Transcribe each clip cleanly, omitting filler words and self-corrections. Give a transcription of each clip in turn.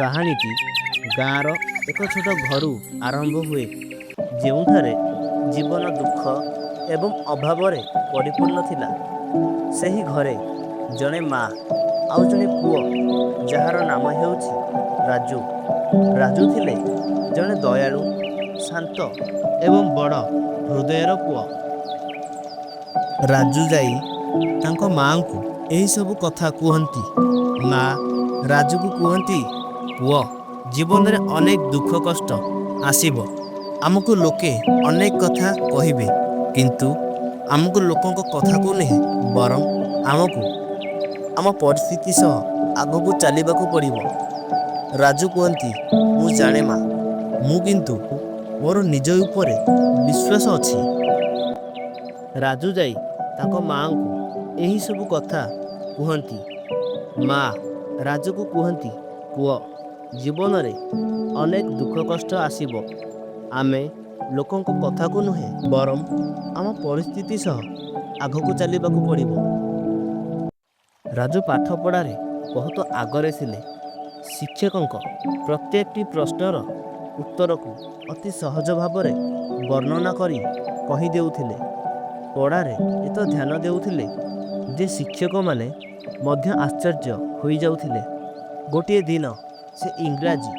କାହାଣୀଟି ଗାଁର ଏକ ଛୋଟ ଘରୁ ଆରମ୍ଭ ହୁଏ, ଯେଉଁଠାରେ ଜୀବନ ଦୁଃଖ ଏବଂ ଅଭାବରେ ପରିପୂର୍ଣ୍ଣ ଥିଲା। ସେହି ଘରେ ଜଣେ ମା ଆଉ ଜଣେ ପୁଅ, ଯାହାର ନାମ ହେଉଛି ରାଜୁ। ରାଜୁ ଥିଲେ ଜଣେ ଦୟାଳୁ, ଶାନ୍ତ ଏବଂ ବଡ଼ ହୃଦୟର ପୁଅ। ରାଜୁ ଯାଇ ତାଙ୍କ ମାଆଙ୍କୁ ଏହିସବୁ କଥା କୁହନ୍ତି। ମା ରାଜୁକୁ କୁହନ୍ତି, "ପୁଅ, ଜୀବନରେ ଅନେକ ଦୁଃଖ କଷ୍ଟ ଆସିବ। ଆମକୁ ଲୋକେ ଅନେକ କଥା କହିବେ। କିନ୍ତୁ ଆମକୁ ଲୋକଙ୍କ କଥାକୁ ନୁହେଁ, ବରଂ ଆମକୁ ଆମ ପରିସ୍ଥିତି ସହ ଆଗକୁ ଚାଲିବାକୁ ପଡ଼ିବ।" ରାଜୁ କୁହନ୍ତି, "ମୁଁ ଜାଣେ ମା, ମୁଁ କିନ୍ତୁ ମୋର ନିଜ ଉପରେ ବିଶ୍ୱାସ ଅଛି।" ରାଜୁ ଯାଇ ତାଙ୍କ ମାଆଙ୍କୁ ଏହିସବୁ କଥା କୁହନ୍ତି। ମା ରାଜୁକୁ କୁହନ୍ତି, "ପୁଅ, ଜୀବନରେ ଅନେକ ଦୁଃଖ କଷ୍ଟ ଆସିବ। ଆମେ ଲୋକଙ୍କ କଥାକୁ ନୁହେଁ, ବରଂ ଆମ ପରିସ୍ଥିତି ସହ ଆଗକୁ ଚାଲିବାକୁ ପଡ଼ିବ।" ରାଜୁ ପାଠପଢ଼ାରେ ବହୁତ ଆଗରେ ଥିଲେ। ଶିକ୍ଷକଙ୍କ ପ୍ରତ୍ୟେକଟି ପ୍ରଶ୍ନର ଉତ୍ତରକୁ ଅତି ସହଜ ଭାବରେ ବର୍ଣ୍ଣନା କରି କହିଦେଉଥିଲେ। ପଢ଼ାରେ ଏତେ ଧ୍ୟାନ ଦେଉଥିଲେ ଯେ ଶିକ୍ଷକମାନେ ମଧ୍ୟ ଆଶ୍ଚର୍ଯ୍ୟ ହୋଇଯାଉଥିଲେ। ଗୋଟିଏ ଦିନ ସେ ଇଂରାଜୀ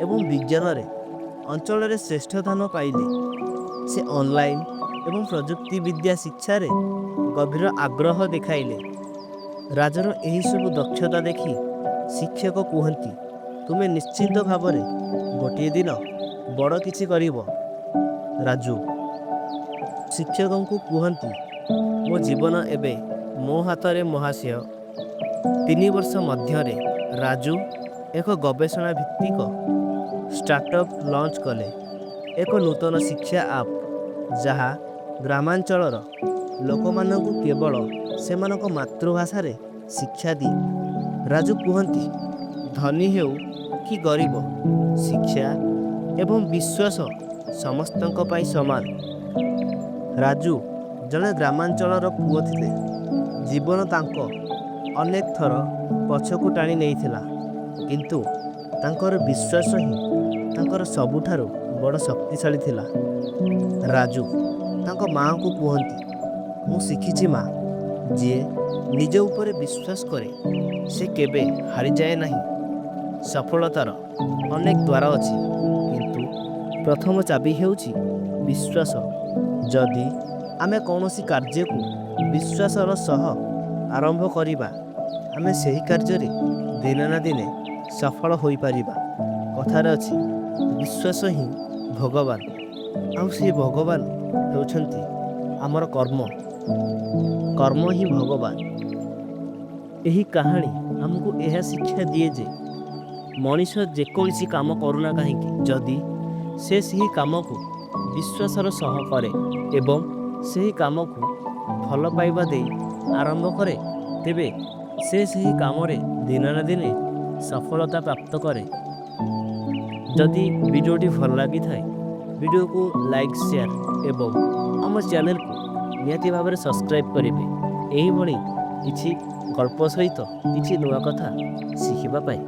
ଏବଂ ବିଜ୍ଞାନରେ ଅଞ୍ଚଳରେ ଶ୍ରେଷ୍ଠ ସ୍ଥାନ ପାଇଲେ। ସେ ଅନଲାଇନ୍ ଏବଂ ପ୍ରଯୁକ୍ତିବିଦ୍ୟା ଶିକ୍ଷାରେ ଗଭୀର ଆଗ୍ରହ ଦେଖାଇଲେ। ରାଜୁର ଏହିସବୁ ଦକ୍ଷତା ଦେଖି ଶିକ୍ଷକ କୁହନ୍ତି, "ତୁମେ ନିଶ୍ଚିତ ଭାବରେ ଗୋଟିଏ ଦିନ ବଡ଼ କିଛି କରିବ।" ରାଜୁ ଶିକ୍ଷକଙ୍କୁ କୁହନ୍ତି, "ମୋ ଜୀବନ ଏବେ ମୋ ହାତରେ, ମହାଶୟ।" 3 ବର୍ଷ ମଧ୍ୟରେ ରାଜୁ ଏକ ଗବେଷଣା ଭିତ୍ତିକ ଷ୍ଟାର୍ଟଅପ୍ ଲଞ୍ଚ କଲେ, ଏକ ନୂତନ ଶିକ୍ଷା ଆପ୍, ଯାହା ଗ୍ରାମାଞ୍ଚଳର ଲୋକମାନଙ୍କୁ କେବଳ ସେମାନଙ୍କ ମାତୃଭାଷାରେ ଶିକ୍ଷା ଦିଏ। ରାଜୁ କୁହନ୍ତି, "ଧନୀ ହେଉ କି ଗରିବ, ଶିକ୍ଷା ଏବଂ ବିଶ୍ୱାସ ସମସ୍ତଙ୍କ ପାଇଁ ସମାନ।" ରାଜୁ ଜଣେ ଗ୍ରାମାଞ୍ଚଳର ପୁଅ ଥିଲେ। ଜୀବନ ତାଙ୍କ ଅନେକ ଥର ପଛକୁ ଟାଣି ନେଇଥିଲା, କିନ୍ତୁ ତାଙ୍କର ବିଶ୍ୱାସ ହିଁ ତାଙ୍କର ସବୁଠାରୁ ବଡ଼ ଶକ୍ତିଶାଳୀ ଥିଲା। ରାଜୁ ତାଙ୍କ ମାଆଙ୍କୁ କୁହନ୍ତି, "ମୁଁ ଶିଖିଛି ମା, ଯିଏ ନିଜ ଉପରେ ବିଶ୍ୱାସ କରେ, ସେ କେବେ ହାରିଯାଏ ନାହିଁ। ସଫଳତାର ଅନେକ ଦ୍ୱାର ଅଛି, କିନ୍ତୁ ପ୍ରଥମ ଚାବି ହେଉଛି ବିଶ୍ୱାସ। ଯଦି ଆମେ କୌଣସି କାର୍ଯ୍ୟକୁ ବିଶ୍ୱାସର ସହ ଆରମ୍ଭ କରିବା, ଆମେ ସେହି କାର୍ଯ୍ୟରେ ଦିନେ ନା ଦିନେ ସଫଳ ହୋଇପାରିବା। କଥାରେ ଅଛି, ବିଶ୍ୱାସ ହିଁ ଭଗବାନ, ଆଉ ସେ ଭଗବାନ ହେଉଛନ୍ତି ଆମର କର୍ମ। କର୍ମ ହିଁ ଭଗବାନ।" ଏହି କାହାଣୀ ଆମକୁ ଏହା ଶିକ୍ଷା ଦିଏ ଯେ ମଣିଷ ଯେକୌଣସି କାମ କରୁନା କାହିଁକି, ଯଦି ସେ ସେହି କାମକୁ ବିଶ୍ୱାସର ସହ କରେ ଏବଂ ସେହି କାମକୁ ଭଲ ପାଇବା ଦେଇ ଆରମ୍ଭ କରେ, ତେବେ ସେ ସେହି କାମରେ ଦିନେ ନା ଦିନେ ସଫଳତା ପ୍ରାପ୍ତ କରେ। ଯଦି ଭିଡ଼ିଓଟି ଭଲ ଲାଗିଥାଏ, ଭିଡ଼ିଓକୁ ଲାଇକ୍, ସେୟାର ଏବଂ ଆମ ଚ୍ୟାନେଲକୁ ନିହାତି ଭାବରେ ସବସ୍କ୍ରାଇବ୍ କରିବେ, ଏହିଭଳି କିଛି ଗଳ୍ପ ସହିତ କିଛି ନୂଆ କଥା ଶିଖିବା ପାଇଁ।